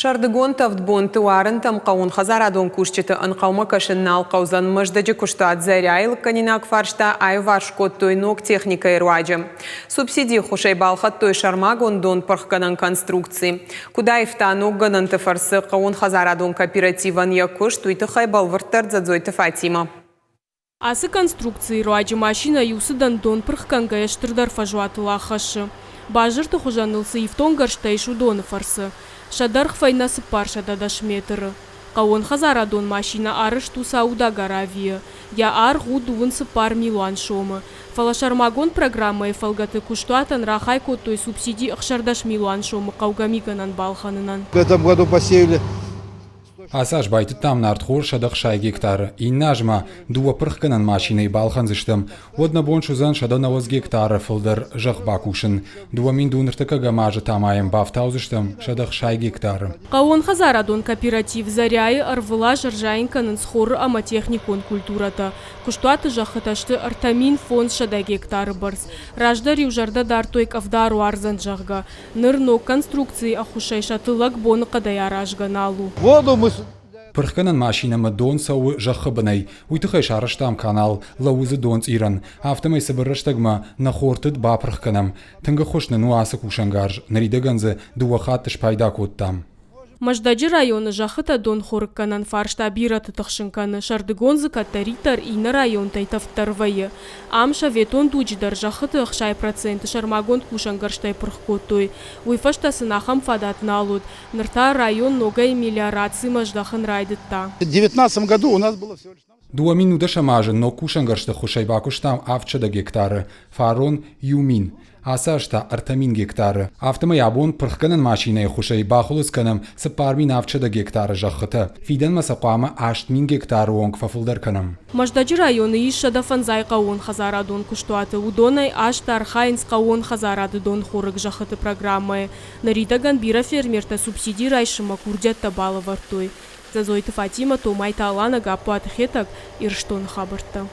Сӕрдыгон тӕвд бонты уарынтӕм хъӕууонхӕдзарадон кусджыты ӕнхъӕлмӕ кӕсын нал хъӕудзӕн. Мӕздӕджы куыстуат Заря-йы лыггӕнинаг фарста аиуварс кодтой ног техникӕйы руаджы. Субсидийы ххуысӕй балхӕдтой сӕрмагонд донпырхгӕнӕн конструкци. Куыд аивта ног гӕнӕнты фӕрцы хъӕууонхӕдзарадон кооперативӕн йӕ куыст, уый тыххӕй бӕлвырддӕр Дзӕдзойты Фатимӕ. Ацы конструкцийы руаджы машинӕ иу цыдӕн дон пырхгӕнгӕйӕ стырдӕр фӕзуатыл ӕххӕссы. Базырты хуызӕн ыл цы ифтонггӕрзтӕ ис, уыдоны фӕрцы. Сӕ дӕргъ фӕйнӕ 410 метры. Хъӕууонхӕдзарадон машинӕ арӕзт у Саудаг Аравийы. Йӕ аргъ у дыууын цыппар милуан сомы. Фӕлӕ сӕрмагонд программӕйы фӕлгӕты куыстуатӕн рахай кодтой субсиди 16 милуан сомы хъӕугӕ мигӕнӕн балхӕнынӕн. В этом году посеяли Ацы аз байтыдтам нартхор 160 гектары, иннӕ аз ма дыууӕ пырхгӕнӕн машинӕйы балхӕндзыстӕм, уӕд нӕ бон суыдзӕн 190 гектары фылдӕр зӕхх бакусын. 2000 ныртӕккӕгӕм азы та ма йӕм бафтаудзыстӕм 160 гектары. Хъӕууонхӕдзарадон кооператив Заря-йы ӕрвылаз ӕрзайын кӕнынц хоры ӕмӕ техникон культурӕтӕ. Куыстуаты зӕххытӕ сты 3500 гектары бӕрц. Раздӕр-иу зӕрдӕ дардтой къӕвда ӕруардзӕн, зӕгъгӕ. Ныр ног конструкцийы ӕххуысӕй сӕ тыллӕг боныхъӕдӕй аразгӕ нал у. Воду мы Пырхгӕнӕн машинӕмӕ дон цӕуы зӕххы бынӕй. Уый тыххӕй сарӕзтам канал, лӕууы дзы донцъирӕн. Афтӕмӕй цыбыр рӕстӕгмӕ нӕ хортыд бапырх кӕнӕм. Тынг ӕххуыс нын у ацы кусӕнгарз. Ныридӕгӕн дзы дыууӕ хатты спайда кодтам. Мӕздӕджы районы зӕххытӕ донхорыггӕнӕн фарста бирӕты тыхсын кӕны, сӕрдыгон дзы кӕддӕриддӕр иннӕ районтӕй тӕвддӕр вӕййы. Ам советон дуджы дӕр зӕххыты 60% сӕрмагонд кусӕнгӕрзтӕй пырх кодтой. Уый фӕстӕ сын ахӕм фадат нал уыд. Ныр та район ногӕй мелиорацимӕ здӕхын райдыдта. В 2019 году у нас было всего лишь 2010 азы ног кусӕнгӕрзты ххуысӕй бакуыстам 700 гектары, фарон 1000, ацы аз та 3000 гектары. Афтӕмӕй абон пырхгӕнӕн машинӕйы ххуысӕй бахуылыдз кӕнӕм 4700 гектары зӕххытӕ. Фидӕнмӕ сӕ хъуамӕ 8000 гектары онг фӕфылдӕр кӕнӕм. Мӕздӕджы районы ис 105 хъӕууонхӕдзарадон куыстуаты, уыдонӕй аст архайынц хъӕууон хӕдзарады донхорыг зӕххыты программӕйы. Ныридӕгӕн бирӕ фермертӕ субсиди райсынмӕ курдиӕттӕ балӕвӕрдтой. Дзӕдзойты Фатимӕ, Томайты Алана, Гаппуаты Хетӕг, Ирыстоны хабӕрттӕ.